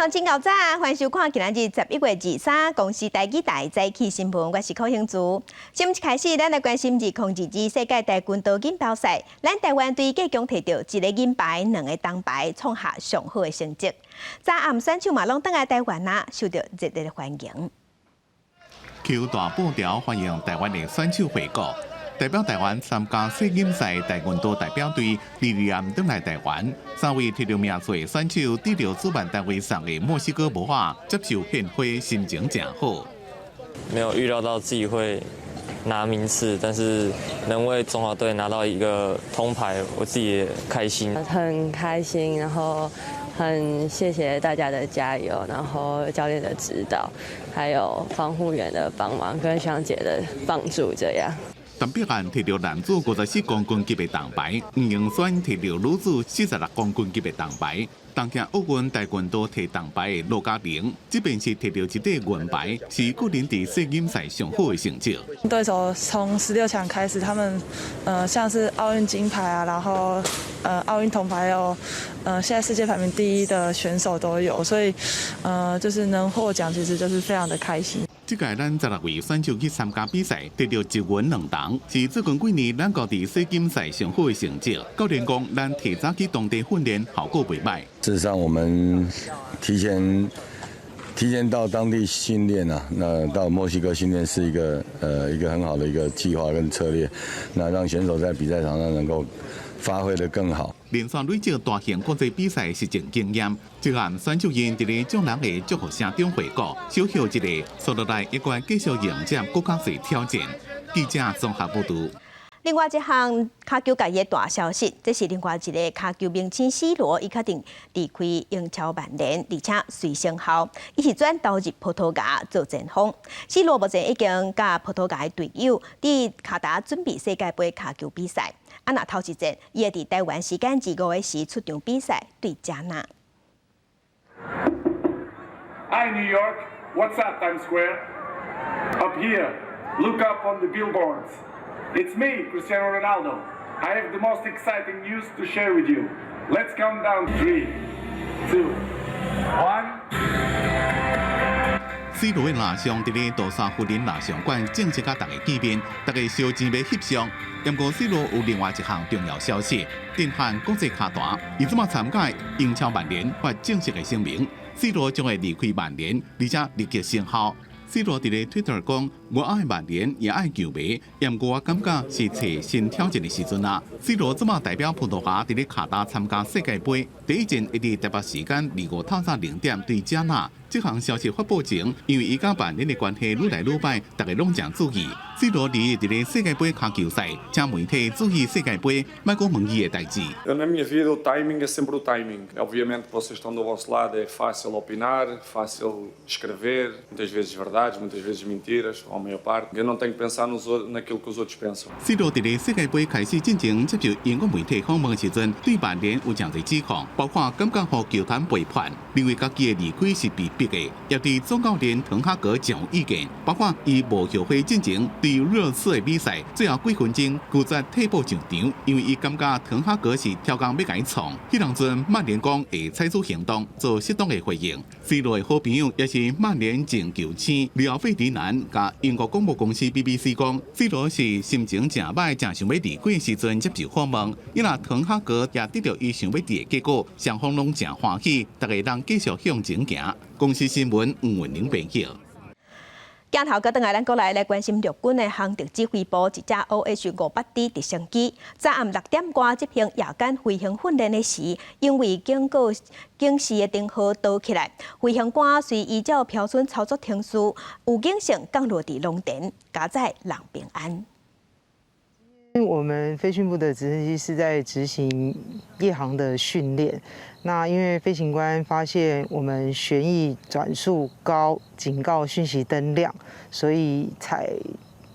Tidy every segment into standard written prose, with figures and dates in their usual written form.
鄉親𠢕早，歡迎收看今仔日11月23公視台語台早起新聞，我是柯興珠。新聞一開始，咱來關心2022世界跆拳道錦標賽，咱台灣隊計共提著一个銀牌、兩个銅牌，創下上好的成績。昨暗選手嘛攏轉來台灣啊，受到熱烈的歡迎。搝大布條歡迎台灣的選手回國。代表台灣參加世錦賽跆拳道代表隊，禮二暗轉來台灣，三位提著名次的選手得著主辦單位送的墨西哥帽仔，接受獻花，心情誠好。沒有預料到自己會拿名次，但是能為中華隊拿到一個銅牌，我自己也開心。很開心，然後很謝謝大家的加油，然後教練的指導，還有防護員的幫忙跟學姐的幫助，這樣。陳碧涵提著男子54公斤級的銅牌，吳盈萱提著女子46公斤級的銅牌。東京奧運跆拳道提銅牌的羅嘉玲，這邊是提著一塊銀牌，是個人佇世錦賽上好的成績。對手從16強開始，他們像是奧運金牌啊，然後奧運銅牌，有現在世界排名第一的選手都有，所以就是能獲獎，其實就是非常的開心。這屆咱16位選手去參加比賽，得著一銀兩銅，是最近幾年咱國佇世錦賽上好的成績。教練講，咱提早去當地訓練，效果袂䆀。事實上，我們提前到當地訓練啊，那到墨西哥訓練是一個很好的一個計劃跟策略，那讓選手在比賽場上能夠發揮得更好。連續累積大型國際比賽實戰經驗，這項選手𪜶佇咧眾人的祝福聲中回國，小休一下，紲落來猶閣愛繼續迎接閣較濟挑戰。記者綜合報導。另外一項跤球界的大消息，這是另外一个跤球明星 C 羅，伊確定離開英超曼聯，而且隨生效，伊是轉投入葡萄牙做前鋒。C 羅目前已經佮葡萄牙的隊友佇卡達準備世界盃跤球比賽。啊，若頭一戰，伊會佇台灣時間25時出場比賽對加納。 Hi New York, what's up Times Square? Up here, look up on the billboards. It's me, Cristiano Ronaldo. I have the most exciting news to share with you. Let's count down three, two, one. C 羅的蠟像佇咧杜莎夫人蠟像館正式佮大家見面，大家相爭欲翕相。不過 C 羅有另外一項重要消息，震撼國際跤壇。伊這馬參加英超曼聯發正式的聲明，C 羅將會離開曼聯，而且立即生效。C 羅佇咧推特講：我愛曼聯，也愛球迷，毋過我感覺是揣新挑戰的時陣啊。C 羅這馬代表葡萄牙佇咧卡達參加世界盃，第一戰會佇台北時間25透早0點對加納。這項消息發布前，因為伊佮曼聯的關係愈來愈䆀，大家攏誠注意。C 羅佇佇咧世界盃跤球賽，請媒體注意世界盃，莫閣問伊的代誌。 Na minha vida o timing é sempre o timing. Obviamente que vocês estão do vosso lado, é fácil opinar, fácil escrever, muitas vezes verdades, muitas vezes mentiras, ou a maior parte. Eu não tenho que pensar naquilo que os outros pensam. C 羅佇咧世界盃開始進前接受英國媒體訪問的時陣，對曼聯有誠濟指控，包括感覺予球團背叛，認為家己的離開是被逼的，也對總教練滕哈格誠有意見，包括伊無後悔進前對熱刺的比賽，最後幾分鐘拒絕替補上場，因為伊感覺滕哈格是刁工欲共伊創。彼當陣曼聯講會採取行動做適當的回應。C 羅的好朋友也是曼聯前球星里奧費迪南，佮英國廣播公司 BBC 講，C 羅是心情誠䆀，誠想欲離開的時陣接受訪問。伊若滕哈格也得著伊想欲佇的結果，雙方攏誠歡喜，大家通繼續向前行。公視新聞吳文玲編譯。鏡頭閣轉來，咱閣來來關心陸軍的航特指揮部一架 OH-58D 直升機，昨暗6點外執行夜間飛行訓練的時，因為警告警示的燈號倒起來，飛行官隨依照標準操作程序，有警性降落佇農田，佳哉人平安。我們飛訓部的直升機是在執行夜航的訓練。那因為飛行官發現我們旋翼轉速高，警告訊息燈亮，所以採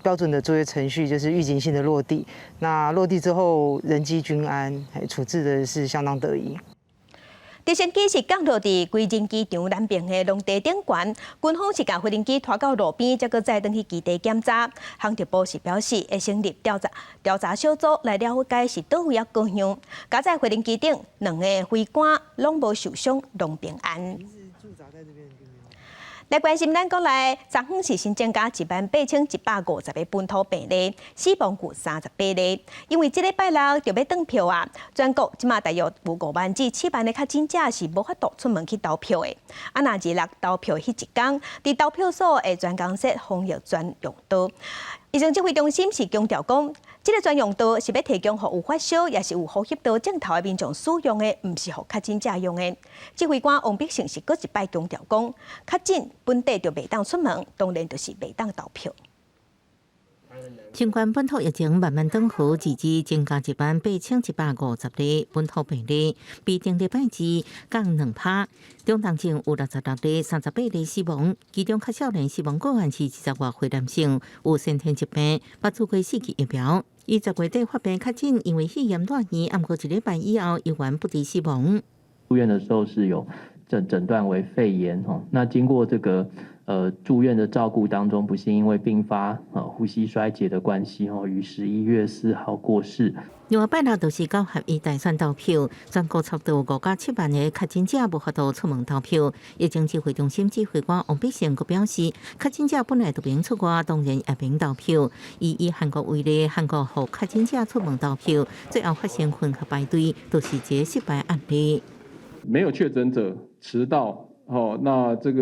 標準的作業程序，就是預警性的落地。那落地之後，人機均安，處置的是相當得宜。直升機是降落佇歸仁機場南邊的農地頂懸，軍方是共飛行機拖到路邊，才閣載轉去基地檢查。航特部是表示會成立調查小組來了解是佗位仔故障。佳哉飛行機頂兩个飛官攏無受傷，攏平安。來關心咱國內，昨昏是新增加18,150個本土病例，死亡有38例。因為這禮拜六就欲轉票啊，全國這馬大約有5萬至7萬个確診者是無法度出門去投票的。啊，若二六投票彼一工，佇投票所會專工設防疫專用道。疫情指揮中心是強調講，這个專用道是欲提供予有發燒，抑是有呼吸道症頭的民眾使用的，毋是予確診者用的。指揮官王必勝是閣一擺強調講，確診本底就袂當出門，當然就是袂當投票。新冠本土疫情慢慢轉好，截至增加18,150例本土病例，比頂禮拜二降2趴。中重症有66例，38例死亡，其中較少年死亡個案是20外歲男性，有先天疾病，捌注過四劑疫苗。伊10月底發病確診，因為肺炎住院，毋過一禮拜以後猶原不治死亡。住院的時候是有診斷為肺炎，吼，那經過這個住院的照顧當中，不幸因為併發呼吸衰竭的關係，吼，於11月4號過世。另外拜六就是九合一大選投票，全國差不多5到7萬个確診者無法度出門投票。疫情指揮中心指揮官王必勝閣表示，確診者本來就免出外，當然也免投票。以韓國為例，韓國予確診者出門投票，最後發生混合排隊，就是一個失敗案例。沒有確診者遲到。哦，那這個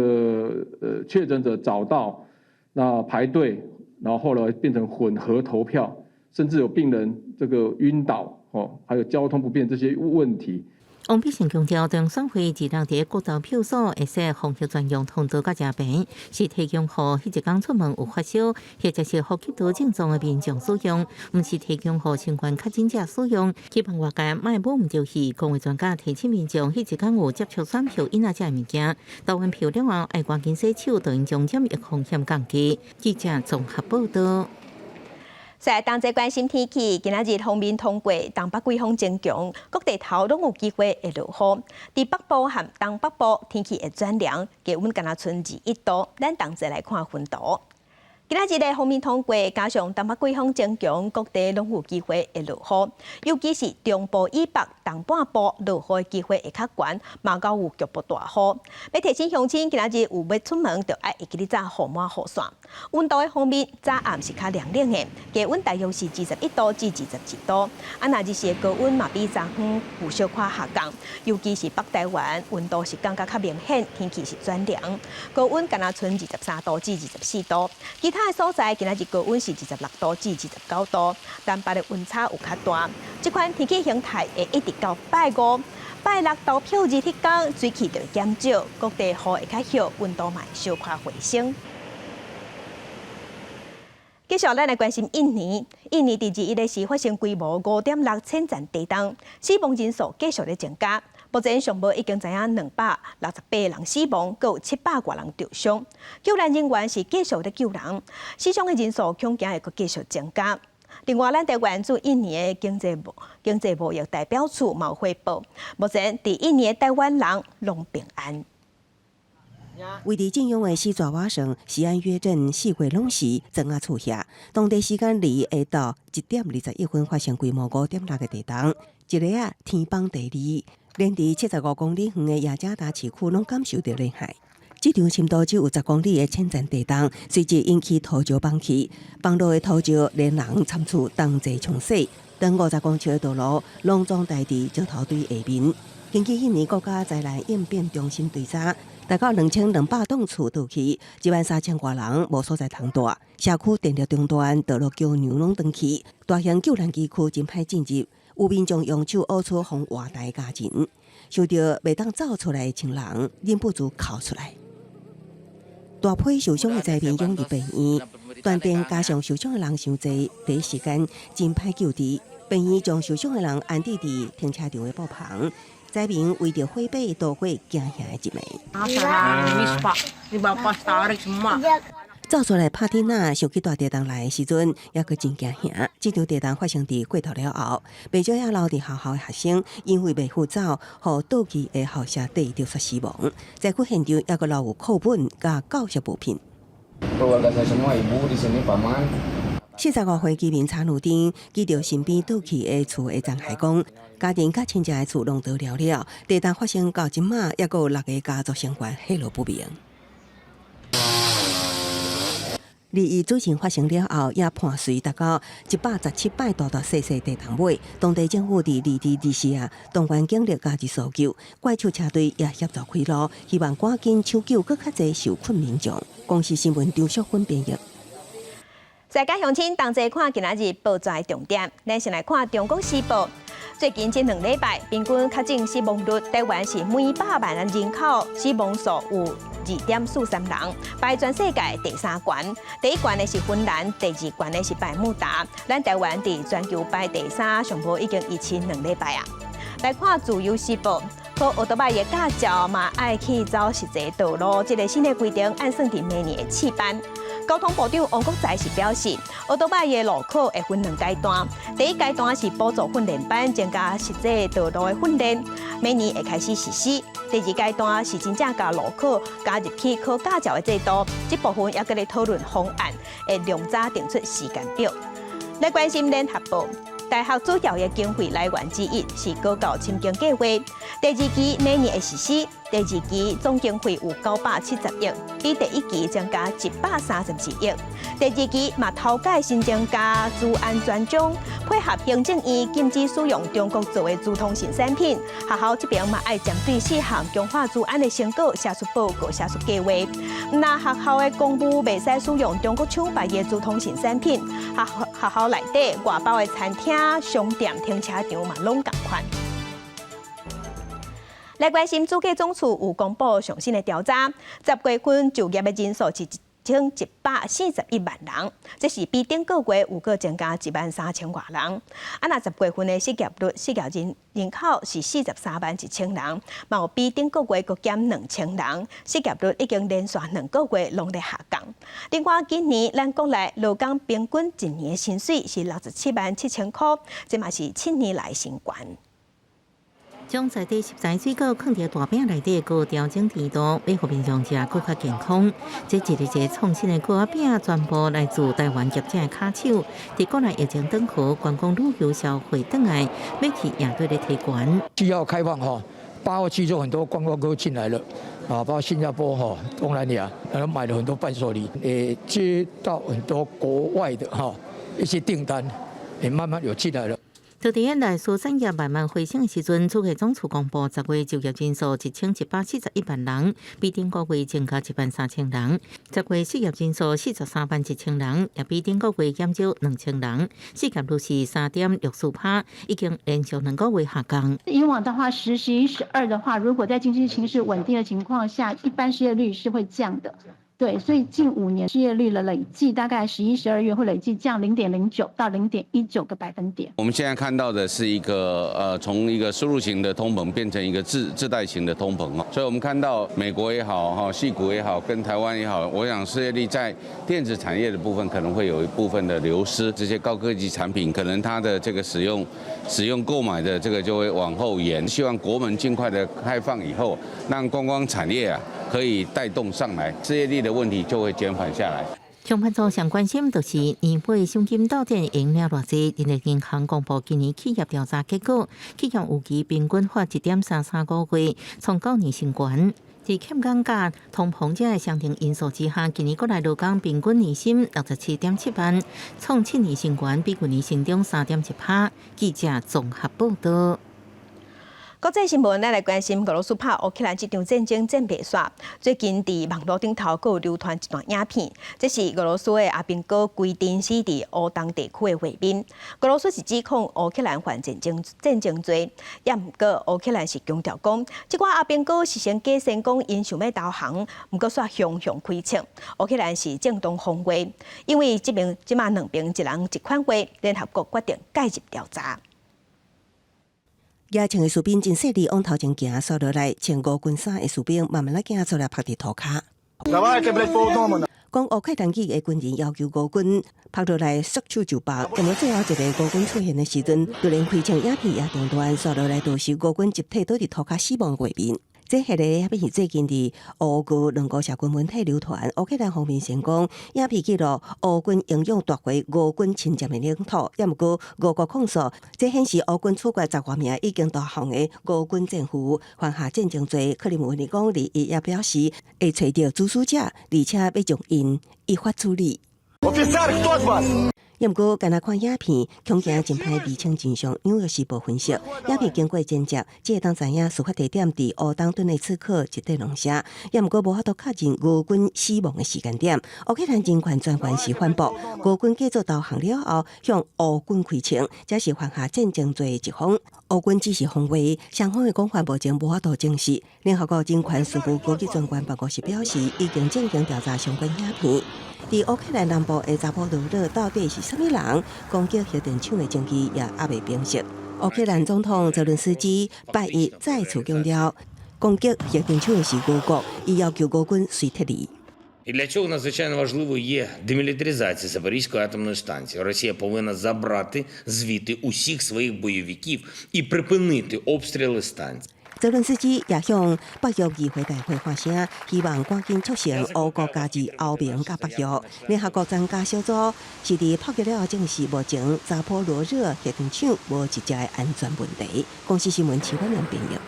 確診者早到，那排隊，然後後來變成混合投票，甚至有病人這個暈倒，哦，還有交通不便這些問題。王必勝強調，中選會二六佇各投票所會設防疫專用通道佮食棚，是提供予彼一工出門有發燒或者是呼吸道症狀的民眾使用，毋是提供予新冠確診者使用。希望外界莫摸毋著去，公衛專家提醒民眾，彼一工有接觸選票印仔這物件，投完票了後愛趕緊洗手，就應將染疫風險降低。記者綜合報道。在同齊關心天氣，今仔日鋒面通過，東北季風增強，各地頭攏有機會會落雨。佇北部和東北部天氣會轉涼，低溫干焦賰21度。咱同齊來看雲圖。今仔日的鋒面通過，加上東北季風增強，各地攏有機會會落雨。尤其是中部以北、東半部落雨的機會會較懸，嘛閣有局部大雨。欲提醒鄉親，今仔日有欲出門，就愛會記得帶予滿雨傘。溫度的方面，早暗是較涼冷的，低溫大約是21度至22度。啊，若日時的高溫嘛比昨昏有小可下降，尤其是北台灣溫度是降甲較明顯，天氣是轉涼，高溫干焦賰23度至24度。其他的所在今仔日高溫是26度至29度，南北的溫差有較大。這款天氣形態會一直到拜五、拜六投票日彼工，水汽就會減少，各地雨會較歇，溫度嘛會小可回升。繼續，咱來關心印尼。印尼佇21時發生規模5.6淺層地動，死亡人數繼續咧增加。目前上報已經知影268人死亡，閣有700外人著傷。救難人員是繼續咧救人，死傷的人數恐驚會閣繼續增加。另外，咱台灣駐印尼的經濟貿易代表處嘛有回報，目前佇印尼的台灣人攏平安。位佇震央的西爪哇省錫安約鎮四月攏是磚仔厝遐，當地時間二下晝1點21分發生規模5.6的地動，一下仔天崩地裂，連佇75公里遠的雅加達市區攏感受著震撼。這場深度只有10公里的淺層地動，隨即引起土石崩去，崩落的土石連人摻厝同齊沖洗，長50公尺的道路攏總待佇石頭堆下面。根據印尼國家災難應變中心追查，大概2200棟厝倒去，1萬3千外人無所在通蹛，社區電力中斷，道路橋梁攏斷去，大型救難機具真歹進入，有民眾用手挖出予活埋家人，想著袂當走出來的親人，忍不住哭出來。大批受傷的災民湧入病院，斷電加上受傷的人傷濟，第一時間真歹救治。病院將受傷的人安置佇停車場的布棚。災民圍著火把度過驚嚇的一暝。走出來帕蒂娜想起大地動來的時陣，猶閣真驚嚇。這場地動發生佇過頭了後，袂少猶留佇學校的學生因為袂赴走，予倒去的校舍綴著煞死亡。災區現場猶閣留有課本佮教學物品。45歲居民查魯丁記著身邊倒去的厝的殘骸講，家庭佮親戚的厝攏倒了了。地震發生到這馬，猶閣有六个家族成員下落不明。2月主震發生了後，也伴隨達到117擺大大細細地動尾。當地政府佇2至24啊，動員警力加入搜救，怪獸車隊也協助開路，希望趕緊搶救閣較濟受困民眾。公視新聞張淑芬編譯。世界鄉親同齊看今仔日報紙重點，咱先來看《中國時報》。最近這兩禮拜，平均確診死亡率，台灣是每百萬人口死亡數有2.43人，排全世界第三懸。第一懸的是芬蘭，第二懸的是百慕達。咱台灣佇全球排第三，上無已經維持兩禮拜啊。來看《自由時報》，考歐多擺的駕照嘛，愛去走實際道路，這个新的規定按算佇明年會試辦。交通部長王國材是表示，歐多擺的路考會分兩階段，第一階段是補助訓練班，增加實際道路的訓練，明年會開始實施。第二階段是真正共路考加入去考駕照的制度，這部分猶閣咧討論方案，會量早定出時間表。來關心聯合報。大學主要的經費來源之一是高教深耕計畫，第二期明年會實施，第二期總經費有970億，比第一期增加132億。第二期嘛頭擺新增加資安專章，配合行政院禁止使用中國做的資通訊產品。學校這邊嘛愛針對四項強化資安的成果寫出報告、寫出計劃。若學校的公務袂使使用中國廠牌的資通訊產品，學學校內底外包的餐廳、商店、停車場嘛攏仝款。來關心主計總處有公布上新的調查，10月份就業的人數是1141萬人，這是比頂個月有閣增加1萬3千外人。啊，若十月份的失業率、失業人口是43萬1千人，嘛有比頂個月閣減2000人，失業率已經連續兩個月攏咧下降。另外，今年咱國內勞工平均一年的薪水是67萬7千塊，這嘛是7年來新懸。將在地食材水果囥佇大餅內底，閣調整甜度，欲予民眾食閣較健康。這一个一个創新的糕仔餅，全部來自台灣業者的跤手。佇國內疫情轉好，觀光旅遊消費轉來，欲去贏對咧提懸。需要開放哈，8號去就很多觀光客進來了，啊，包括新加坡哈、東南亞，然後買了很多伴手禮，也接到很多國外的哈一些訂單，也慢慢有進來了。就佇內蔬產業慢慢回升的時陣，主計總處公布十月就業人數1141萬人，比頂個月增加1萬3千人。十月失業人數43萬1千人，也比頂個月減少2000人。失業率是3.64趴，已經連續兩個月下降。以往的話，十、11、12的話，如果在經濟情勢穩定的情況下，一般失業率是會降的。對，所以近5年失業率的累計大概11、12月會累計降0.09到0.19個百分點。我們現在看到的是一個從一個輸入型的通膨變成一個自帶型的通膨哦，所以我們看到美國也好，哈，矽谷也好，跟台灣也好，我想失業率在電子產業的部分可能會有一部分的流失，這些高科技產品可能它的這個使用購買的這個就會往後延。希望國門盡快的開放以後，讓觀光產業啊可以帶動上來，失業率的問題就會減緩下來。上班族上關心就是年尾賞金到底用了偌濟。人力銀行公布今年企業調查結果，企業預期平均發1.33個月，創九年新高。佇欠工佮通膨這个雙重因素之下，今年國內勞工平均年薪67.7萬，創7年新高，比去年成長3.1趴。記者綜合報道。國際新聞，咱來關心俄羅斯拍烏克蘭這場戰爭戰袂煞。最近佇網路頂頭閣有流傳一段影片，這是俄羅斯的阿兵哥規定死佇烏東地區的畫面。俄羅斯是指控烏克蘭犯戰爭罪，也毋過烏克蘭是強調講，這寡阿兵哥是先假聲講𪜶想欲投降，毋過煞雄雄開槍。烏克蘭是正當防衛，因為這邊這馬兩邊一人一款話，聯合國決定介入調查。舉槍的士兵真細膩往頭前行，紲落來穿烏軍衫的士兵慢慢仔行出來，拍佇塗跤。講烏克蘭語的軍人要求烏軍拍落來，束手就縛。那麼最後一个烏軍出現的時陣，突然開槍影片也中斷，紲落來就是烏軍集體倒佇塗跤死亡畫面。這彼個還是最近佇烏俄兩國社群媒體流傳，烏克蘭方面成功影片記錄烏軍英勇奪回俄軍侵佔的領土，也毋過俄國控訴，這顯示烏軍處決十外名已經投降的俄軍戰俘，犯下戰爭罪。克里姆林宮日也表示會揣著主使者，而且欲將𪜶依法處理。也毋過，干焦看影片，恐驚真歹釐清真相。紐約時報分析，影片經過剪輯，才會當知影事發地點佇烏東頓內茨克一塊農舍。也毋過無法度確認俄軍死亡的時間點。烏克蘭人權專員是反駁，俄軍繼續投降了後，向烏軍開槍，這是犯下戰爭罪的一方。烏軍只是謊話，雙方的講法目前無法度證實。聯合國人權事務高級專員辦公室表示，已經進行調查相關影片。佇烏克蘭南部的扎波羅熱到底是啥物人攻擊核電廠的證據也猶未明晰。烏克蘭總統澤倫斯基拜一再次強調，攻擊核電廠的是俄國，伊要求俄軍隨撤離。 І для цього надзвичайно важливою є демілітаризація Запорізької атомної станції. Росія повинна забрати звідти усіх своїх бойовиків і припинити обстріли станції. 澤倫斯基也向北約議會大會發聲，希望趕緊促成烏國加入歐盟佮北約。聯合國專家小組是佇炮擊了後證實，目前扎波羅熱核電廠無直接的安全問題。公視新聞徐婉良編譯。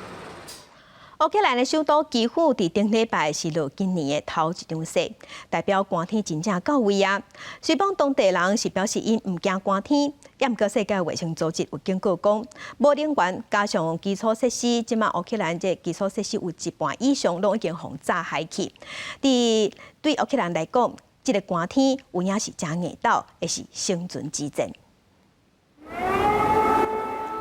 烏克蘭的首都基輔佇頂禮拜是落今年的頭一場雪，代表寒天真正到位啊！雖講當地人是表示𪜶毋驚寒天，也毋過世界衛生組織有警告講，無能源加上基礎設施，這馬烏克蘭這基礎設施有一半以上攏已經予炸害去。佇對烏克蘭來講，這个寒天有影是誠硬鬥，會是生存之戰。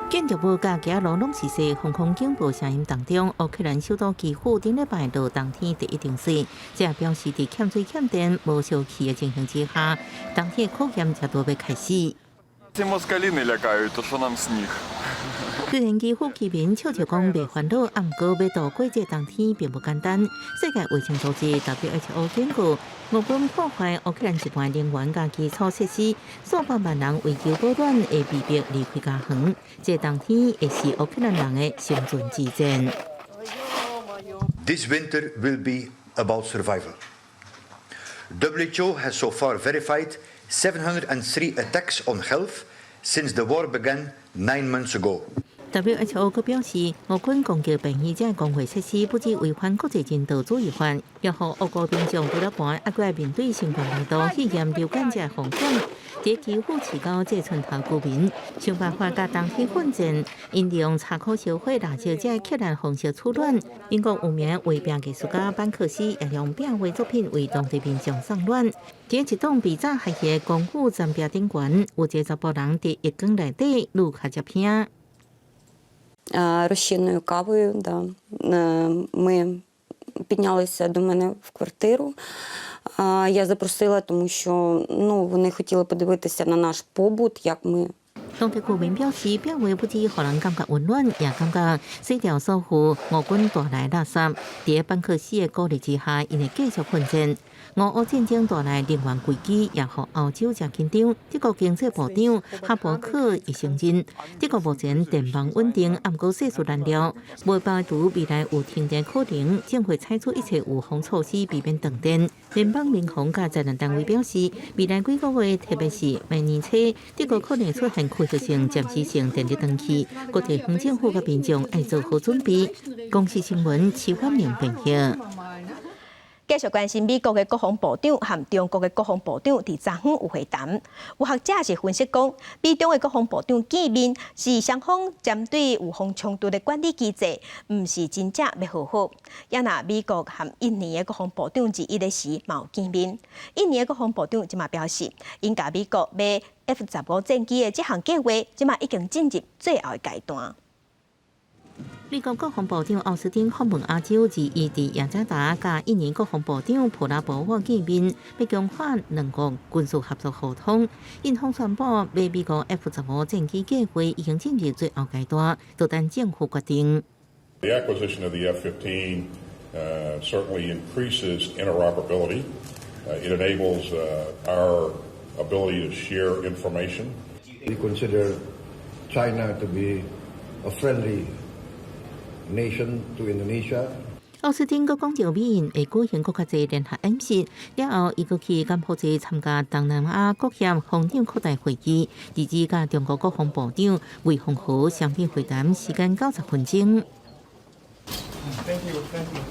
建築物佮街路攏是雪，防空警報聲音當中，烏克蘭首都基輔頂禮拜落冬天第一場雪，這表示佇欠水欠電、無燒氣的情形之下，冬天的考驗才拄欲開始。 Ці москалі не лякають, то що нам сніг? 雖然基輔居民笑著講袂煩惱，毋過欲度過這冬天並無簡單。世界衛生組織 WHO 警告，俄軍破壞烏克蘭一半能源佮基礎設施，數百萬人為求保暖會被迫離開家園。這冬天會是烏克蘭人的生存之戰。 This winter will be about survival. WHO has so far verified 703 attacks on health since the war began 9 months ago. WHO 閣表示，俄軍攻擊病院這公衛設施，不止違反國際人道主義法，也予烏國民眾除了寒，猶閣愛面對新冠病毒、肺炎流感這風險。佇基輔市郊這村頭居民想辦法佮冬天奮戰，𪜶利用柴火燒火蠟燭這克難方式取暖。英國有名畫壁藝術家班克西也用壁畫作品為當地民眾送暖。佇一棟被炸害的公寓欉壁頂懸，有一个查埔人佇浴缸內底愈較才聽。 Розчинною кавою. Да. Ми піднялися до мене в квартиру. Я запросила, тому що, ну, вони хотіли подивитися на наш побут, як ми 當地居民表示，壁畫不止予人感覺溫暖，也感覺洗掉所有俄軍帶來垃圾。佇班克西的鼓勵之下，𪜶會繼續奮戰。俄烏戰爭帶來能源危機，也予歐洲誠緊張。德國經濟部長哈伯克伊承認，德國目前電網穩定，毋過世事難料，無排除未來有停電可能，將會採取一切預防措施，避免斷電。聯邦民航佮災難單位表示，未來幾個月，特別是明年初，德國可能出現區域性、暫時性電力斷去，各地方政府佮民眾愛做好準備。公視新聞，徐婉明編譯。繼續關心美國的國防部長和中國的國防部長佇昨昏有會談。有學者是分析講，美中的國防部長見面是雙方針對有防衝突的管理機制，毋是真正欲和好。也若美國和印尼的國防部長21的時嘛有見面，印尼的國防部長這馬表示，𪜶共美國買 F-15戰機的這項計劃，這馬已經進入最後的階段。美國國防部長奧斯汀訪問亞洲，21佇雅加達佮印尼國防部長普拉博沃見面，欲強化兩國軍事合作互通。印方宣布買美國 F-15戰機計劃已經進入最後階段，就等政府決定。 The acquisition of the F-15 certainly increases interoperability. It enables our ability to share information. We consider China to be a friendly nation to Indonesia. 奧斯汀閣講著美印會舉行閣較濟聯合演習，了後伊閣去柬埔寨參加東南亞國協防長擴大會議，直至佮中國國防部長魏鳳和雙邊會談時間90分鐘。 Thank you, thank you.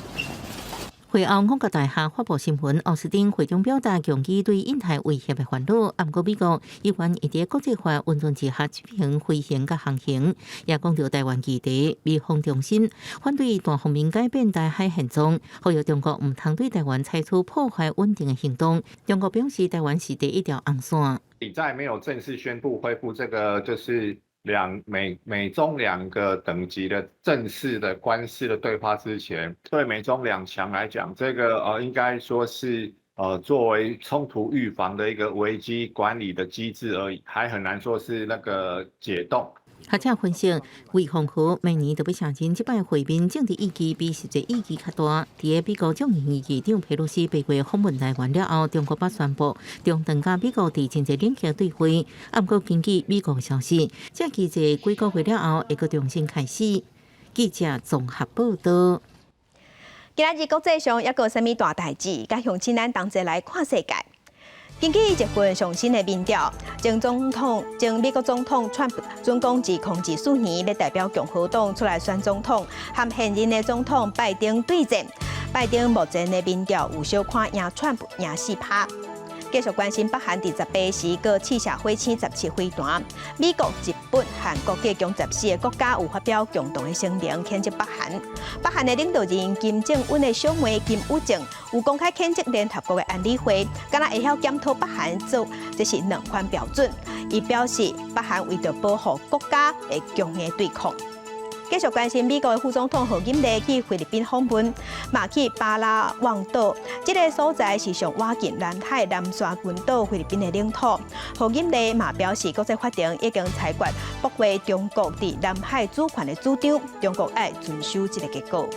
會後，五角大廈發布新聞，奧斯汀會中表達強硬對印太威脅的煩惱。毋過美國依然會佇國際法允准之下執行飛行佮航行，也講著臺灣議題，美方重申反對單方面改變台海現狀，呼籲中國毋通對臺灣採取破壞穩定的行動。中國表示，臺灣是第一條紅線。你在沒有正式宣布恢復這個，就是兩美美中兩個等級的正式的官式的對話之前，對美中兩強來講，這個應該說是作為衝突預防的一個危機管理的機制而已，還很難說是那個解凍。學者分析，魏鳳和明年就欲卸任，這擺會面政治意義比實際意義較大。佇個美國眾議院議長佩洛西八月訪問臺灣了後，中國捌宣布中斷佮美國佇政治領域對話。毋過根據美國消息，這機制幾個月了後會閣重新開始。記者綜合報道。今仔日國際上猶閣有啥物大代誌？佮鄉親咱同齊來看世界。根據一份上新的民調，前總統、前美國總統川普準講2024年欲代表共和黨出來選總統，和現任的總統拜登對戰。拜登目前的民調有小可贏川普贏4趴。繼續關心北韓佇18時閣試射火星17飛彈，美國、日本、韓國計共14個國家有發表共同的聲明，譴責北韓。北韓的領導人金正恩的小妹金與正有公開譴責聯合國的安理會，敢若會曉檢討北韓做，這是兩款標準。伊表示，北韓為著保護國家會強硬對抗。繼續關心美國的副總統賀錦麗去菲律賓訪問，嘛去巴拉望島，這個所在是上倚近南海南沙群島菲律賓的領土。賀錦麗嘛表示，國際法庭已經裁決駁回中國佇南海主權的主張，中國愛遵守這個結果。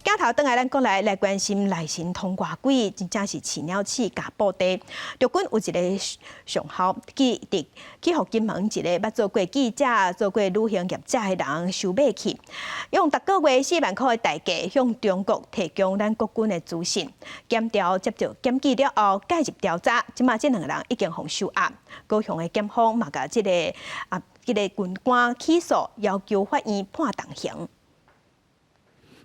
鏡頭轉來咱國內來關心內神通外鬼，真正是飼鳥鼠共布袋。陸軍有一个上校記得去予金門一个捌做過記者、做過旅行業者的人收買去，用逐个月4萬箍的代價向中國提供咱國軍的資訊。檢調接到檢舉了後，介入調查，這馬這兩个人已經予收押。高雄的檢方嘛共這个啊，這个軍官起訴，要求法院判重刑。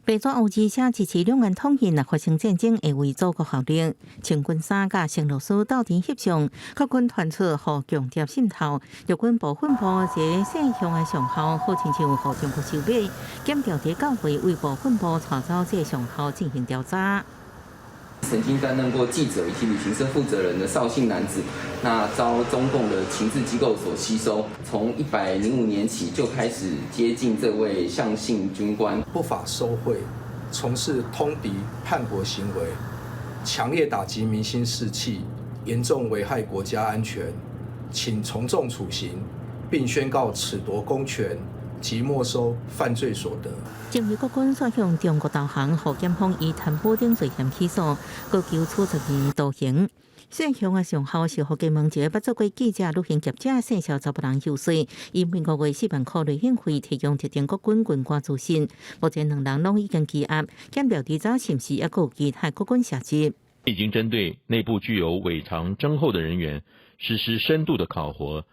白紙烏字寫支持兩岸統一，若發生戰爭會為祖國效力。穿軍衫佮聖老師鬥陣翕相，國軍傳出予共諜滲透，陸軍部分部一个姓向的上校，好親像予中國收買，檢調佇九月為部分部帶走這个上校進行調查。曾經擔任過記者以及旅行社負責人的邵姓男子，那遭中共的情治機構所吸收，從105年起就開始接近這位向姓軍官，不法收賄，從事通敵叛國行為，強烈打擊民心士氣，嚴重危害國家安全，請從重處刑，並宣告褫奪公權及沒收犯罪所得。前國軍煞向中國投降，予檢方以貪污等罪嫌起訴，要求處10年徒刑。姓向的上校是予金門一个捌做過記者、旅行業者姓邵查埔人游說，以每個月4萬箍旅行費提供特定國軍軍官資訊。目前兩人攏已經羈押，檢調調查是毋是猶閣有其他國軍涉入？已經針對內部具有偽藏徵候的人員實施深度的考核。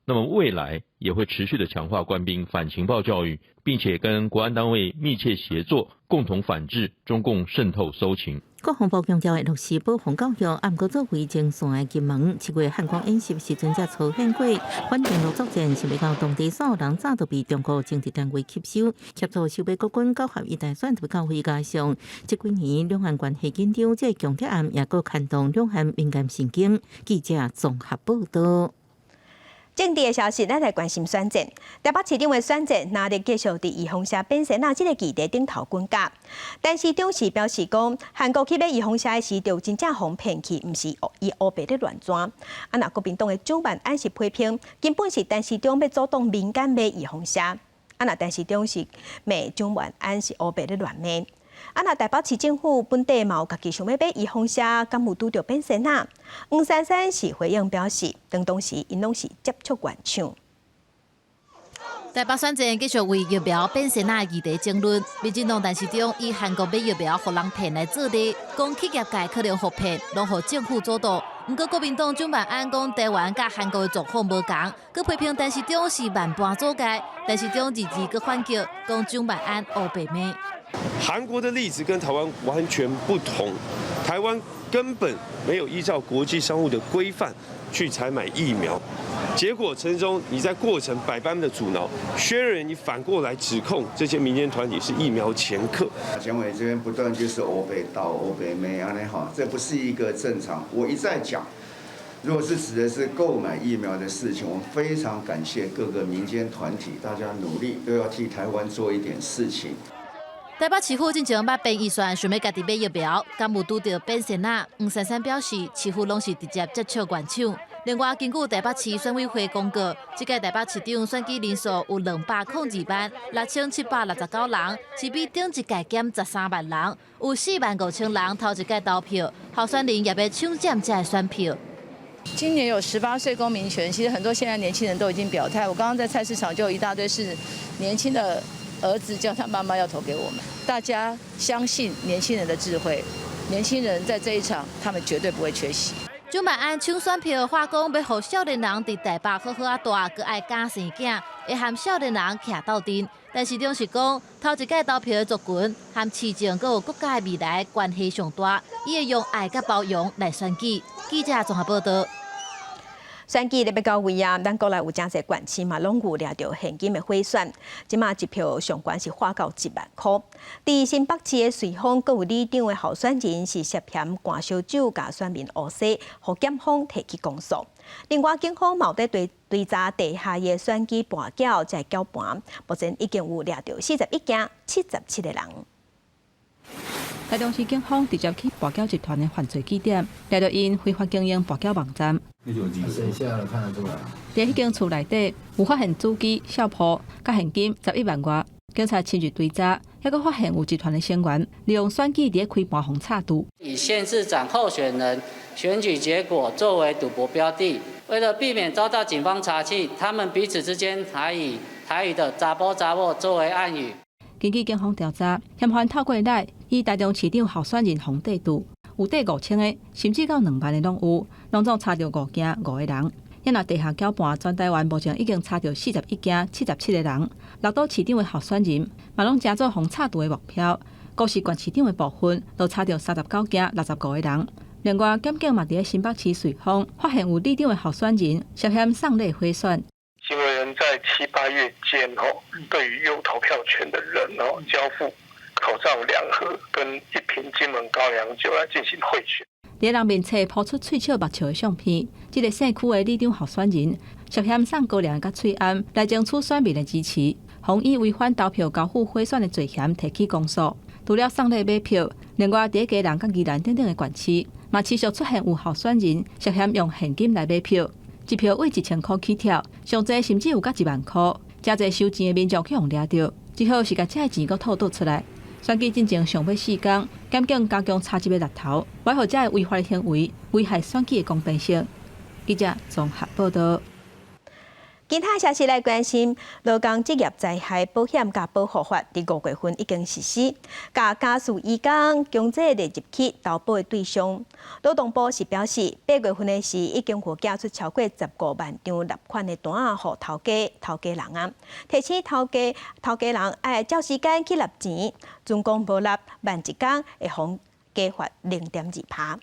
那麼未來也會持續的強化官兵反情報教育，並且跟國安單位密切協作，共同反制中共滲透搜情。國防部強調會落實保防教育，毋過作為前線的金門，7月漢光演習時陣才出現過反登陸作戰，想欲到當地所有人早都被中國政治單位吸收，協助收買國軍九合一大選特別教會加上這幾年兩岸關係緊張，這個共諜案也閣牽動兩岸敏感神經。記者綜合報道。政治的消息，咱來關心選戰。台北市長的選戰，若日繼續佇預防射變身啊，這个議題頂頭滾軋。陳時中是表示講，韓國去買預防射的時，就真正予騙去，毋是伊烏白咧亂跩。啊，若國民黨的蔣萬安是批評，根本是陳時中欲阻擋民間買預防射。啊，若陳時中是罵蔣萬安是烏白咧亂罵。啊，若台北市政府本地嘛有家己想欲買預防射，敢有拄著變仙仔？黃珊珊是回應表示，當當時𪜶攏是接觸原廠。台北選戰繼續為疫苗變仙仔的議題爭論。民進黨陳時中以韓國買疫苗予人騙來做例，講企業界可能予騙，攏予政府主導。毋過國民黨蔣萬安講台灣佮韓國的狀況無仝，閣批評陳時中是萬般阻礙。陳時中日日閣反擊，講蔣萬安烏白罵。韓國的例子跟台灣完全不同，台灣根本沒有依照國際商務的規範去採買疫苗。結果陳時中，你在過程百般的阻撓，薛瑞元你反過來指控這些民間團體是疫苗掮客。前委這邊不斷就是烏白倒烏白罵按呢哈，這不是一個正常。我一再講，如果是指的是購買疫苗的事情，我們非常感謝各個民間團體，大家努力都要替台灣做一點事情。台北市府進前捌編預算，想欲家己買疫苗，敢有拄著變仙仔？黃珊珊表示，市府攏是直接接觸原廠。另外，根據台北市選委會公告，這屆台北市長選舉人數有202萬6769人，是比頂一屆減13萬人，有4萬5千人頭一屆投票，候選人也欲搶佔這个選票。今年有18歲公民權，其實很多現在年輕人都已經表態。我剛剛在菜市場就有一大堆是年輕的兒子叫他媽媽要投給我們。大家相信年輕人的智慧，年輕人在這一場，他們絕對不會缺席。蔣萬安搶選票，話講欲予少年人佇台北好好仔蹛，閣愛敢生囝，會和少年人徛鬥陣。陳時中是講，頭一屆投票的族群和市政閣有國家的未來關係上大，伊會用愛佮包容來選舉。記者綜合報道。選舉咧欲到位啊，咱國內有誠濟縣市嘛，攏有掠著現金的賄選，這馬一票上懸是劃到1萬箍。佇新北市的瑞豐，閣有里長的候選人是涉嫌灌燒酒，共選民烏西，予檢方提起公訴。另外，警方嘛有佇追追查地下的選舉跋筊，這個攪盤，目前已經有掠著41件77個人。台中市警方直接去跋筊集團的犯罪據點，掠著𪜶非法經營跋筊網站。佇彼間厝內底有發現主機、相簿、佮現金11萬外。警察深入追查，猶閣發現有集團的成員利用選舉佇咧開盤予插注。以縣市長候選人選舉結果作為賭博標的，為了避免遭到警方查緝，他們彼此之間還以台語的“查埔查某”作為暗語。根據警方調查，嫌犯透過 LINE 以台中市長候選人予綴注，有綴5000个，甚至到2萬个攏有，攏總查著五件五個人。遐若地下攪盤，全台灣目前已經查著41件77個人。六都市長的候選人嘛攏成做予插注的目標。閣是縣市長的部分，就查著39件65個人。另外，檢警嘛佇咧新北市瑞豐發現有里長的候選人涉嫌送禮賄選。行為人在七八月間，吼，對於有投票權的人，哦，交付口罩2盒跟1瓶金門高粱酒來進行賄選。佇人面冊拋出喙笑目笑的相片，這个姓區的里長候選人涉嫌送高粱佮喙罨來爭取選民的支持，予以違反投票交付賄選的罪嫌提起公訴。除了送禮買票，另外佇基隆佮宜蘭等等的縣市，嘛持續出現有候選人涉嫌用現金來買票。一票為1000箍起跳，上濟甚至有到1萬箍，誠濟收錢的民眾去予掠著，只好是共這个錢閣吐倒出來。選舉進前上欲四工，檢警加強查緝的力頭，維護這个違法的行為，危害選舉的公平性。記者綜合報道。其他消息來關心，勞工職業災害保險佮保護法佇5月份已經實施，共家事移工強制列入去投保的對象。勞動部是表示，8月份的時已經有寄出超過15萬張納款的單仔，予頭家頭家人啊，提醒頭家頭家人愛照時間去納錢，準講無納，慢一工會予加罰0.2%。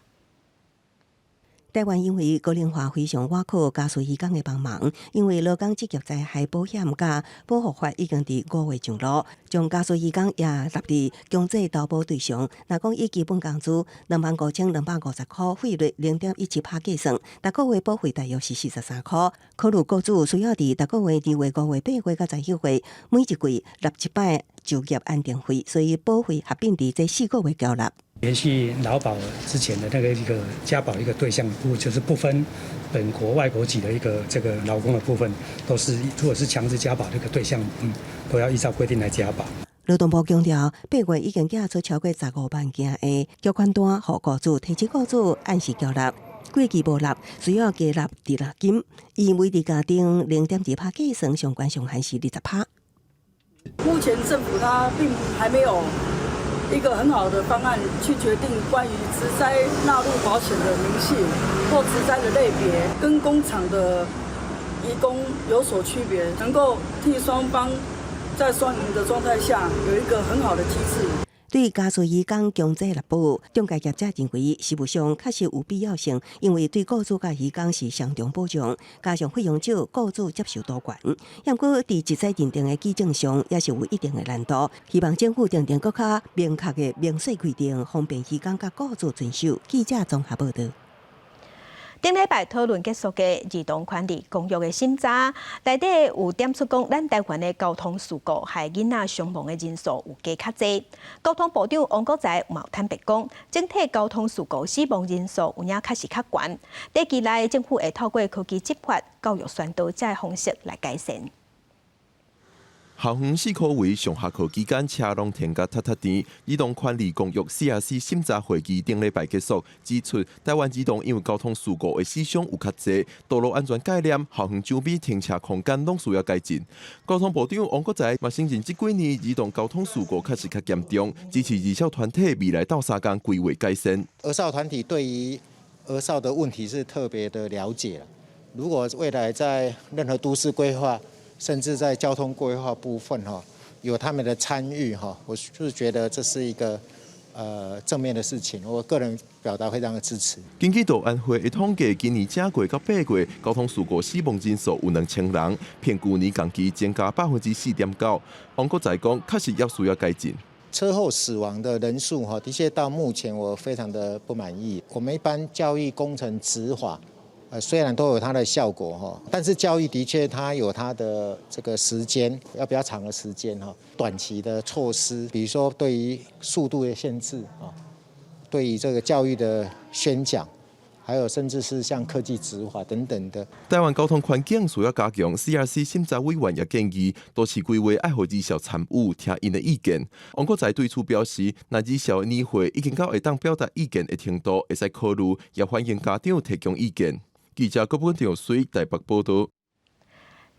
台灣因為高齡化非常倚靠家事移工的幫忙，因為勞工職業災害保險佮保護法已經佇5月上路，將家事移工也納佇強制投保對象。若講以基本工資25,250箍，費率0.17趴計算，逐個月保費大約是43箍。考慮雇主需要佇逐個月2月、5月、8月佮11月，每一季納一擺就業安定費，所以保費合併佇這4個月繳納。延續勞保之前的那個一個加保一個對象，不就是不分本國外國籍的一個這個勞工的部分，都是如果是強制加保的一個對象，都要依照規定來加保。勞動部強調，8月已經寄出超過15萬件的繳款單，予雇主，提醒雇主按時繳納。過期無納，需要加納滯納金。以每日家庭0.2趴計算，上懸上限是20趴。目前政府它並還沒有一個很好的方案去決定關於職災納入保險的明細或職災的類別，跟工廠的移工有所區別，能夠替雙方在雙贏的狀態下有一個很好的機制。對加稅移工強制納保，中介業者認為實務上確實有必要性，因為對雇主佮移工是雙重保障，加上費用少，雇主接受度懸。毋過佇職災認定的舉證上，也是有一定的難度。希望政府訂定閣較明確的明細規定，方便移工佮雇主遵守。記者綜合報道。頂禮拜討論結束的兒童權利公約的審查，內底有點出講，咱台灣的交通事故害囡仔傷亡的人數有加較濟。交通部長王國材嘛有坦白講，整體交通事故死亡人數有影確實較懸。短期內政府會透過科技執法、教育宣導這方式來改善。校園四箍圍上下課期間，車攏停甲窒窒甜。兒童權利公約 CRC 審查會議頂禮拜結束，指出台灣兒童因為交通事故的死傷有較濟，道路安全概念、校園周邊停車空間攏需要改進。交通部長王國材嘛承認，這幾年兒童交通事故確實較嚴重，支持兒少團體未來鬥相共規劃改善。兒少團體對於兒少的問題是特別的了解。如果未來在任何都市規劃，甚至在交通規劃部分，哈，有他們的參與，哈，我就是覺得這是一個正面的事情，我個人表達非常的支持。根據道安會的統計，今年正月到8月，交通事故死亡人數有2000人，比舊年同期增加4.9%。王國材講，確實猶需要改進。車禍死亡的人數，哈，的確到目前我非常的不滿意。我們一般教育工程執法，雖然都有它的效果哈，但是教育的確它有它的這個時間，要比較長的時間哈。短期的措施，比如說對於速度的限制啊，對於這個教育的宣講，還有甚至是像科技執法等等的。台灣交通環境需要加強，CRC 審查委員也建議都市規劃愛予兒少參與，聽𪜶的意見。王國材對此表示，若兒少的年歲已經到會當表達意見的程度，會使考慮，也歡迎家長提供意見。記者郭本長水台北報道。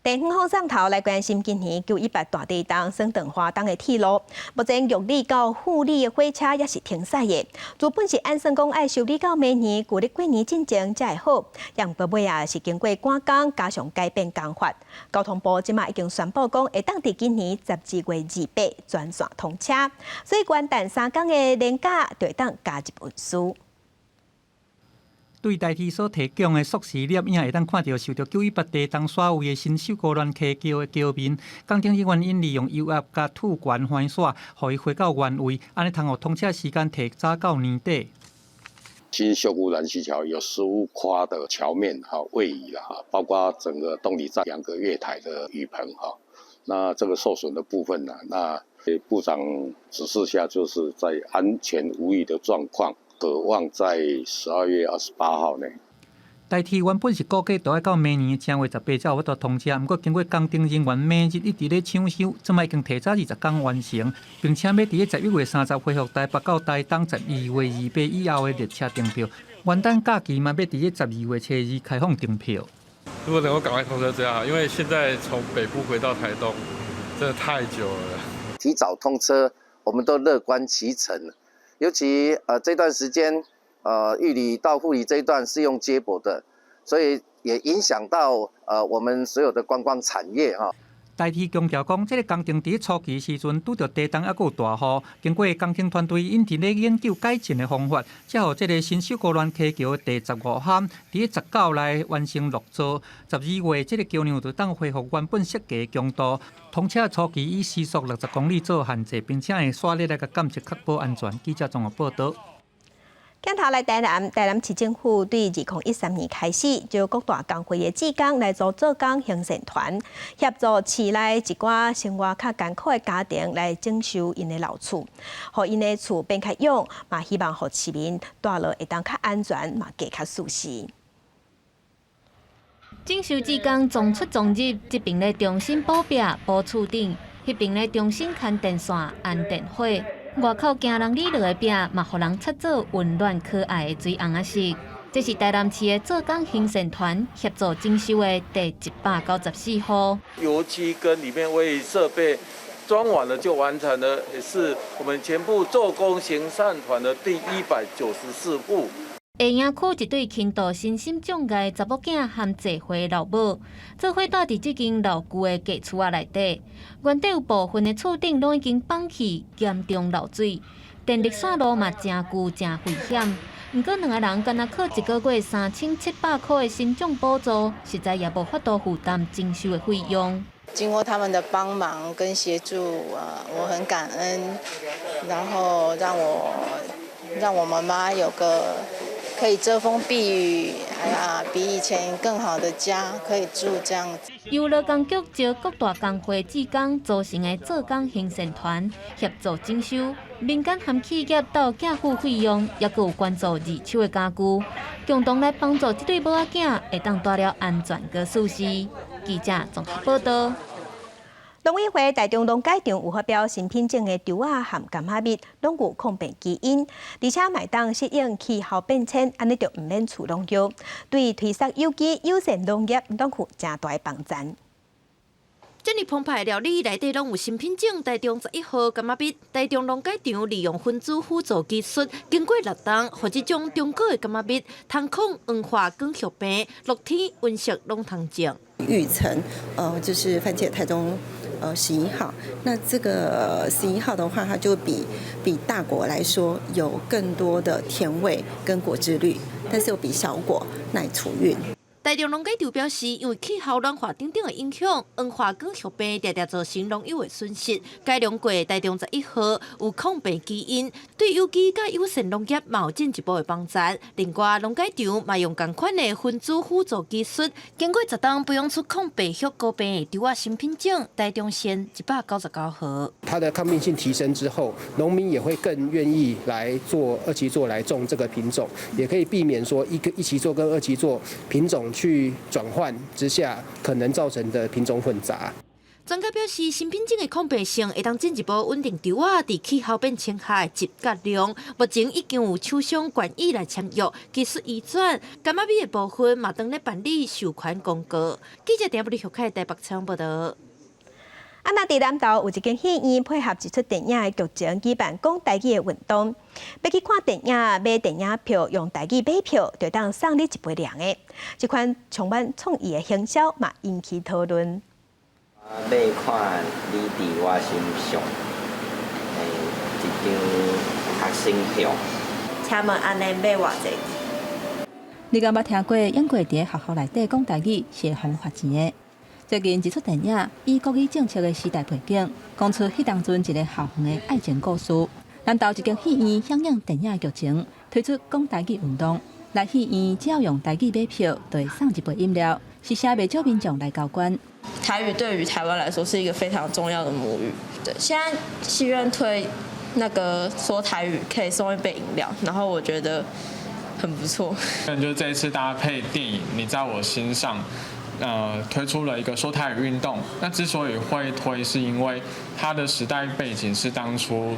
地方放上頭來關心今年9·18大地震升長花東的鐵路，目前玉里到富里的火車猶是停駛的。原本是按算講愛修理到明年舊曆過年進前才會好，毋過尾仔是經過趕工，加上改變工法，交通部這馬已經宣布講會當佇今年12月28全線通車，所以元旦3工的連假就會當加入運輸。對台鐵所提供的速時攝影，會當看著受著9·18地動徙位的新秀姑巒溪橋的橋面，工程人員𪜶利用油壓共吐懸環線，予伊回到原位，按呢通予通車時間提早到年底。新秀姑巒溪橋有15跨的橋面哈位移了哈，包括整個東里站兩個月台的雨棚哈，那這個受損的部分呢，那部長指示下，就是在安全無虞的狀況。可望在12月28號呢。台鐵原本是估計著愛到明年正月18才有法度通車，毋過經過工程人員每日一直咧搶修，這擺已經提早20工完成，並且欲佇咧11月30恢復台北到台東12月28以後的列車訂票。元旦假期嘛，欲佇咧12月初2開放訂票。如果能夠趕快通車最好，因為現在從北部回到台東真的太久了。提早通車，我們都樂觀其成。尤其這段時間，玉里到富里這一段是用接駁的，所以也影響到我們所有的觀光產業哈。台鐵強調講，這個工程佇初期時陣拄著地動猶閣有大雨，經過工程團隊𪜶佇咧研究改進的方法，才予這個新秀姑巒溪橋的第15坎佇19來完成落座。12月這個橋梁就當恢復原本設計強度。通車初期以時速60公里做限制，並且會煞列來共監測確保安全。記者綜合報道。鏡頭來台南，台南市政府對2013年開始，招各大工會的志工來做做工行善團，協助市內一寡生活較艱苦的家庭來整修𪜶的老厝，予𪜶的厝變較勇，嘛希望予市民蹛路會當較安全，嘛過較舒適。整修志工撞出撞入，這爿咧重新補壁、補厝頂，彼爿咧重新牽電線、安電火。外口行人里落的壁，嘛予人擦做溫暖可愛的水紅仔色。這是台南市的做工行善團協助整修的第194戶。油漆跟裡面衛設備裝完了就完成了，也是我們全部做工行善團的第194戶。下營區一對輕度身心障礙查某囝和濟歲老母，做伙蹛佇這間老舊的舊厝仔內底，原底有部分的厝頂攏已經崩去，嚴重漏水，電力線路嘛誠舊誠危險。毋過兩个人干焦靠一个月3700塊的身障補助，實在也無法度負擔整修的費用。經過他們的幫忙跟協助，我很感恩，然後讓我媽媽有個可以遮風避雨，哎呀，比以前更好的家可以住這樣子。由勞工局招各大工會志工組成的做工行善團協助整修，民間和企業鬥寄付費用，抑閣有捐助二手的家具，共同來幫助這對某仔囝會當蹛了安全閣舒適。記者綜合報道。農委會台中農改場有發表新品種的稻仔和柑仔蜜，攏有抗病基因，而且嘛會當適應氣候變遷，按呢就毋免除農藥，對推廣有機友善農業攏有誠大的幫助。遮爾澎湃料理內底攏有新品種，台中11號柑仔蜜，台中農改場利用分子輔助技術，經過六冬，予這種中國的柑仔蜜，通抗黃化根葉病，露天溫室攏通種。育成，就是番茄台中11號，那這個十一號的話，它就比大果來說有更多的甜味跟果汁率，但是又比小果耐儲運。台中農改場表示，因為氣候暖化等等的影響，黃化根葉病常常造成農友的損失。改良過台中十一號有抗病基因，對有機佮友善農業嘛有進一步的幫助。另外，農改場嘛用仝款的分子輔助技術，經過10冬培養出抗白葉枯病的稻仔新品種，台中縣199號。它的抗病性提升之後，農民也會更願意來做二期作來種這個品種，也可以避免說一個一期作跟二期作品種去轉換之下，可能造成的品種混雜。專家表示，新品種的抗病性會當進一步穩定稻仔佇氣候變遷下的質佮量。目前已經有廠商願意來簽約技術移轉，柑仔蜜的部分嘛，當咧辦理授權公告。記者田布里學開台北採訪報道。啊，若佇南投有一間戲院配合一齣電影的劇情舉辦講台語的運動，欲去看電影買電影票，用台語買票，就當送你一杯涼的。這款充滿創意的行銷嘛，引起討論。欲看你佇我心上的一張學生票。請問按呢買偌濟？你敢捌聽過英國佇學校內底講台語是會予罰錢的？最近一齣電影以國語政策的時代背景，講出彼當陣一个校園的愛情故事。南投一間戲院響應電影劇情，推出講台語運動。來戲院只要用台語買票，就會送一杯飲料，是啥袂少民眾來交關。台語對於台灣來說是一個非常重要的母語。對，現在戲院推那個說台語可以送一杯飲料，然後我覺得很不錯。那就這一次搭配電影《你在我心上》。推出了一個說台語運動。那之所以會推，是因為它的時代背景是當初，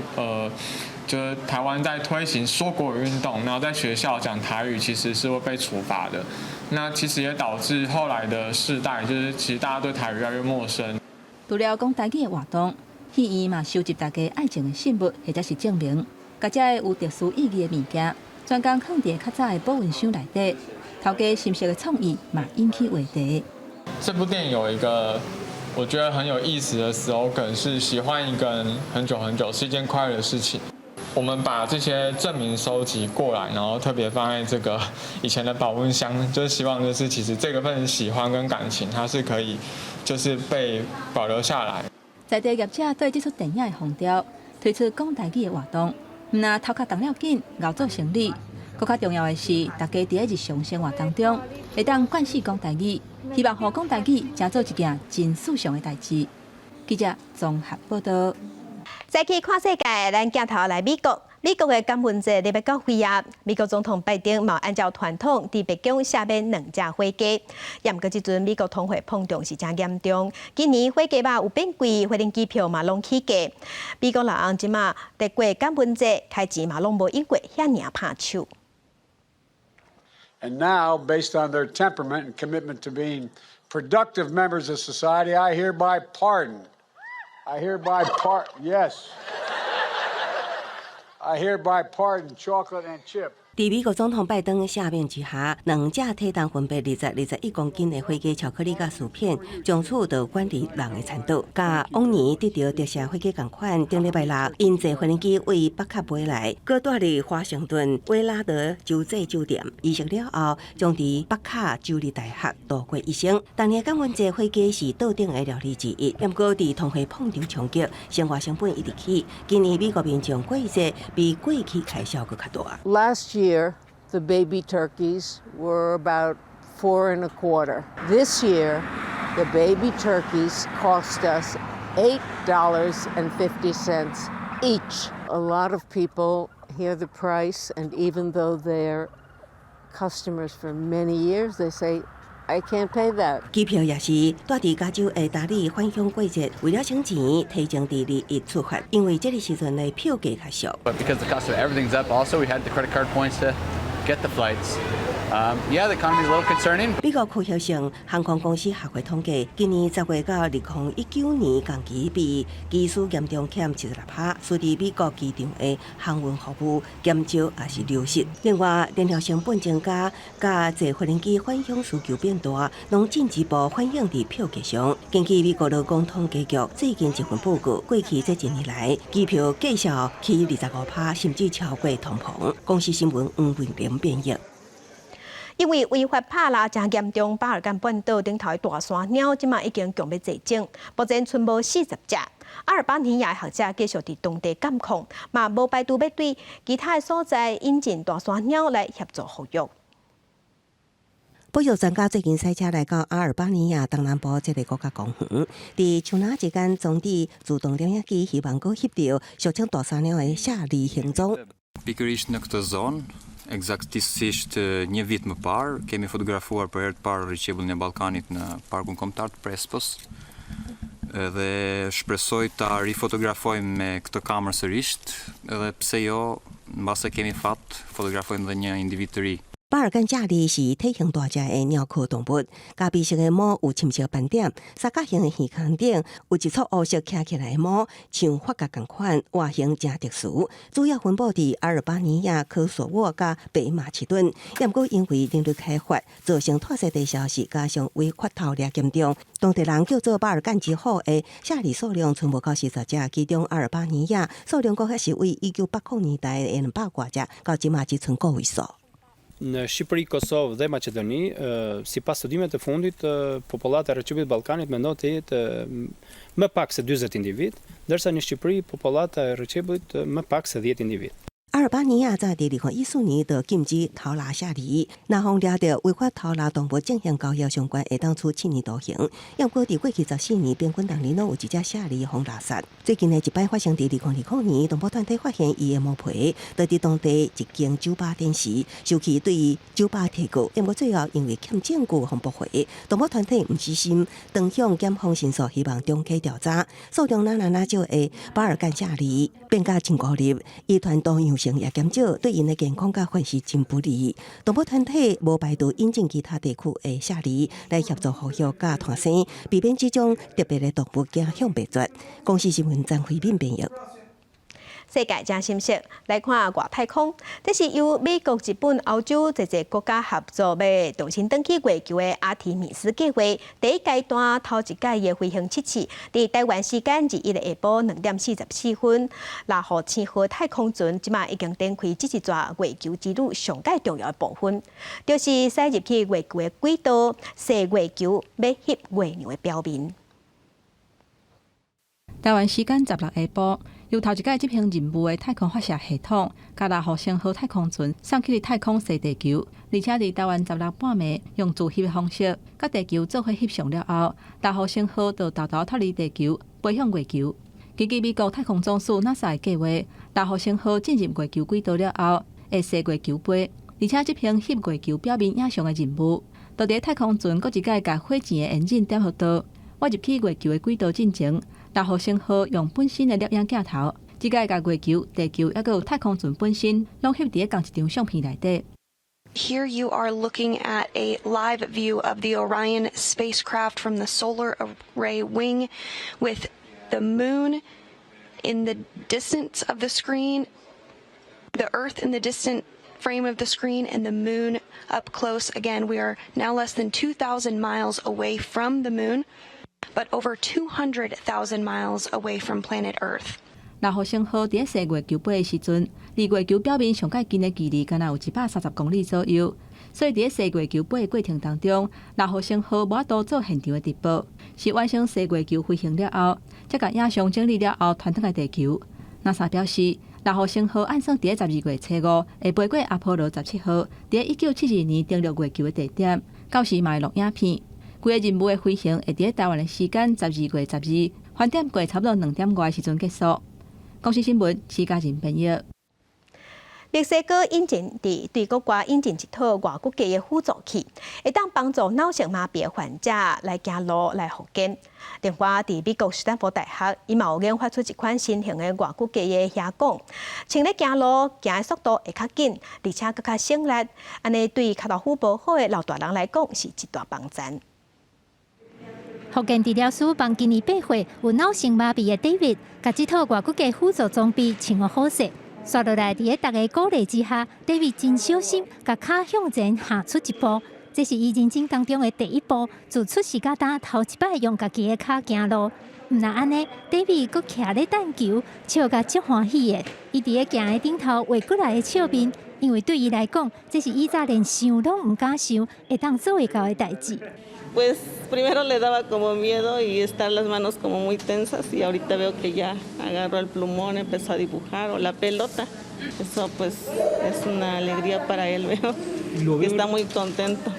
就是台灣在推行說國語運動，然後在學校講台語其實是會被處罰的。那其實也導致後來的世代，就是其實大家對台語越來越陌生。除了講台語的活動，戲院嘛收集大家愛情的信物或者是證明，共這个有特殊意義的物件，專工囥佇較早的保溫箱內底。頭家心色的創意嘛引起話題。這部電影有一個我覺得很有意思的 slogan，是喜歡一個人很久很久是一件快樂的事情。我們把這些證明收集過來，然後特別放在這個以前的保溫箱，就是希望就是其實這個份喜歡跟感情，它是可以就是被保留下來。在地業者對這齣電影的號召，推出講台語的活動，毋但頭殼動了緊，𠢕做生理。閣較重要的是，大家佇日常生活當中會當慣勢講台語，希望予講台語成做一件真時尚的代誌。記者綜合報道。再去看世界，咱鏡頭來美國。美國的感恩節禮拜到歲啊，美國總統拜登嘛按照傳統，佇白宮赦免兩隻火雞。也毋過這陣美國通貨膨脹是誠嚴重，今年火雞肉有變貴，飛行機票嘛攏起價。美國人這馬佇過感恩節，開錢嘛攏無以過遐爾拍手。And now, based on their temperament and commitment to being productive members of society, I hereby pardon. I hereby par yes. I hereby pardon Chocolate and Chip. 佇美國總統拜登赦免之下，兩隻體重分別20、21公斤的火雞巧克力佮薯片，從此就遠離人的餐桌。佮往年得著特赦火雞仝款，頂禮拜六，𪜶坐飛機對北卡飛來，閣蹛佇華盛頓威拉德洲際酒店，儀式了後，將佇北卡州立大學度過一生。當年感恩節火雞是桌頂的料理之一，毋過佇通貨膨脹衝擊，生活成本一直起。今年美國民眾過節比過去開銷閣較大。 Last year, the baby turkeys were about 4.25. This year, the baby turkeys cost us $8.50 each. A lot of people hear the price, and even though they're customers for many years, they say, I can't pay that. 機票也是，蹛佇加州的達利返鄉過節，為了省錢，提前佇2月出發，因為這个時陣的票價較俗。 But because the cost of everything's up, also we had the credit card points to get the flights. Yeah, the economy is a little concerning. 美國科學性航空公司協會統計，今年10月到2019年同期比，機師嚴重欠76%，使得美國機場的航運服務減少抑是流失。另外，燃料成本增加，佮坐飛機返鄉需求變大，攏進一步反映佇票價上。根據美國勞工統計局最近一份報告，過去這一年來，機票價數起25%，甚至超過通膨。公視新聞黃文玲編譯。因為違法拍獵誠嚴重，巴爾幹半島頂頭的大山貓，這馬已經強欲絕種，目前賰無40隻。阿爾巴尼亞學者繼續佇當地監控，嘛無排除欲對其他的所在引進大山貓來協助復育。保育專家最近賽車來到阿爾巴尼亞東南部這个國家公園，佇樹林之間裝置自動攝影機，希望閣翕著俗稱大山貓的猞猁行蹤。 Pikërisht në këtë zonë, eksaktësisht një vit më parë, kemi fotografuar për herë të parë rrëqebullin e Ballkanit në Parkun Kombëtar të Prespës. Dhe shpresoj ta rifotografojmë me këtë kamerë sërish, edhe pse jo, mbase kemi fat, fotografojmë dhe një individ të ri. 巴爾幹猞猁是體型大隻的貓科動物，咖啡色的毛有深色斑點，三角形的耳孔頂有一撮烏色徛起來的毛，像髮夾仝款，外形誠特殊。主要分布佇阿爾巴尼亞、科索沃佮北馬其頓。毋過因為人類開發造成拖沙地消失，加上違法偷獵嚴重，當地人叫做巴爾幹之虎的猞猁數量賰無夠40隻，其中阿爾巴尼亞數量閣還是為1980年代的200外隻，到這馬只賰個位數。 Në Shqipëri, Kosovë dhe Maqedoni, sipas studimeve të fundit, popullata e rrëqebullit të Ballkanit mendohet të jetë më pak se 40 individ, ndërsa në Shqipëri popullata e rrëqebullit më pak se 10 individ. 阿爾巴尼亞早佇2014年就禁止偷獵猞猁，若予掠著違法偷獵動物進行交易相關，會當處7年徒刑。毋過佇過去14年，平均逐年攏有一隻猞猁予獵殺。最近的一擺發生佇2020年，動保團體發現伊的毛皮，就佇當地一間酒吧店時，受氣對酒吧提告。毋過最後因為欠證據，予駁回。動保團體毋死心，轉向檢方申訴，希望重啟調查。數量若若少的巴爾幹猞猁變甲真孤立，遺傳多樣性也減少，對𪜶的健康佮繁殖真不利。動保團體無排除引進其他地區的猞猁來協助復育佮誕生，避免這種特別的動物走向滅絕。公視新聞張惠敏編譯。世界真心息，來看外太空，這是由美國、日本、歐洲濟濟國家合作，欲重新轉去月球的阿提米斯計畫。第一階段頭一擺的飛行測試，佇台灣時間21日下晡2點44分，獵戶星號太空船這馬已經展開這一逝月球之旅上蓋重要的部分，就是駛入去月球的軌道，踅月球，欲翕月娘的表面。台灣時間16下晡，由頭一擺執行任務的太空發射系統，共獵戶星號太空船送去太空踅地球，而且佇台灣16半暝用自翕的方式，佮地球做伙翕相了後，獵戶星號就沓沓脫離地球，飛向月球。根據美國太空總署 NASA 的計劃，獵戶星號進入月球軌道了後，會踅月球飛，而且執行翕月球表面影像的任務。就佇太空船閣一擺共火箭的引擎點予導，倚入去月球的軌道進前，獵戶星號用本身的攝影鏡頭，這擺共月球、地球，抑閣有太空船本身，攏翕佇仝一張相片內底。Here you are looking at a live view of the Orion spacecraft from the solar array wing with the moon in the distance of the screen, the Earth in the distant frame of the screen, and the moon up close. Again, we are now less than 2,000 miles away from the moon, but over 200,000 miles away from planet Earth. 獵戶星號佇咧踅月球飛的時陣，離月球表面上蓋近的距離，敢若有130公里左右。所以佇咧踅月球飛的過程當中，獵戶星號無法度做現場的直播，是完成踅月球飛行了後，才共影像整理了後傳轉來地球。NASA 表示，獵戶星號按算佇咧12月初5會飛過阿波羅17號，佇咧1972年登陸月球的地點，到時嘛會錄影片。規个任務的飛行會佇咧台灣的時間12月12，翻點過差不多2點外時陣結束。公視新聞，施嘉仁編譯。墨西哥引進佇對國外引進一套外骨骼的輔助器，會當幫助腦性麻痹的患者來行路來復健。另外，佇美國斯坦福大學，伊嘛有研發出一款新型的外骨骼的鞋管，穿咧行路行的速度會較緊，而且閣較省力。按呢對跤頭趺無好的老大人來講是一大幫贊。復健治療師幫今年8歲有腦性麻痹的 David，共這套外骨骼輔助裝備穿予好勢。紲落來，佇咧大家鼓勵之下，David 真小心，共跤向前行出一步。這是伊人生當中的第一步，自出世到今頭一擺用家己的跤行路。毋但按呢，David閣徛咧等球，笑甲足歡喜的。伊佇咧行的頂頭畫過來的笑面，因為對伊來講，這是以前連想攏毋敢想，會當做會到的代誌。 Pues primero le daba como miedo y estar las manos como muy tensas y ahorita veo que ya agarró el plumón, empezó a dibujar o la pelota. Eso pues es una alegría para él, veo que está muy contento.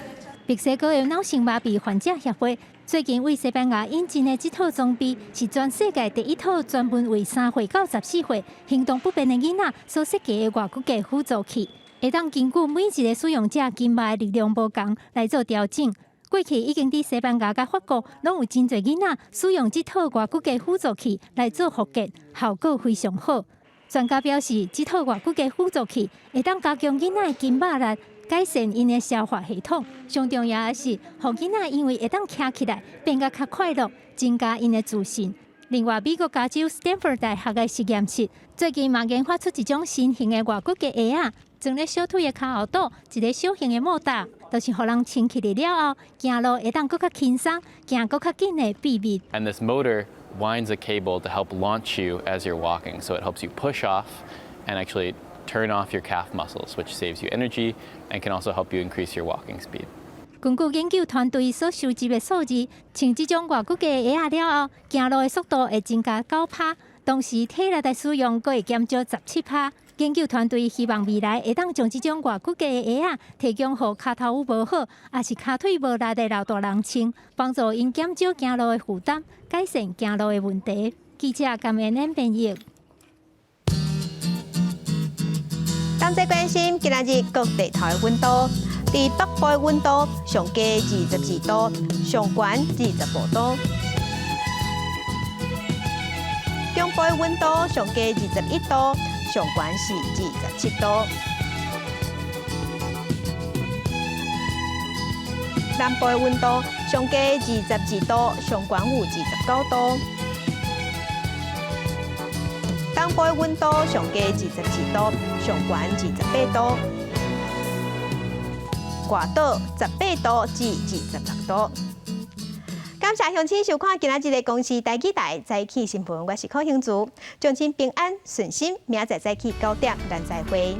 墨西哥的腦性麻痹患者協會最近為西班牙引進的這套裝備，是全世界第一套專門為3歲到14歲行動不便的囡仔所設計的外骨骼輔助器，會當根據每一個使用者筋肉的力量無仝來做調整。過去已經佇西班牙佮法國，攏有真濟囡仔使用這套外骨骼輔助器來做復健，效果非常好。專家表示，這套外骨骼輔助器會當加強囡仔的筋肉力，改善𪜶的消化系統。上重要的是，予囡仔因為會當徛起來，變甲較快樂，增加𪜶的自信。另外，美國加州斯坦福大學的實驗室最近嘛研發出一種新型的外骨骼鞋仔，裝咧小腿的跤後肚，一个小型的莫達，就是予人穿起來了後，行路會當閣較輕鬆，行閣較緊的秘密。 And this motor winds a cable to help launch you as you're walking. So it helps you push off and actually turn off your calf muscles, which saves you energy and can also help you increase your walking speed. 根據研究團隊所收集的數字，穿這種外骨骼鞋仔了後，行路的速度會增加9趴，同時體力的使用閣會減少17趴。研究團隊希望未來會當將這種外骨骼的鞋仔提供予跤頭趺無好，抑是跤腿無力的老大人穿，幫助𪜶減少行路的負擔，改善行路的問題。記者甘恩恩編譯。感謝關心今仔日各地頭的溫度，佇北部的溫度上低22度，上懸25度；中部的溫度上低21度，上懸是27度；南部的溫度上低22度，上懸有29度；東部的溫度上低22度，上懸28度；外島18度至26度。感謝鄉親收看今仔日的公視台語台早起新聞，我是柯興竹，祝親平安順心，明仔載早起9點，咱再會。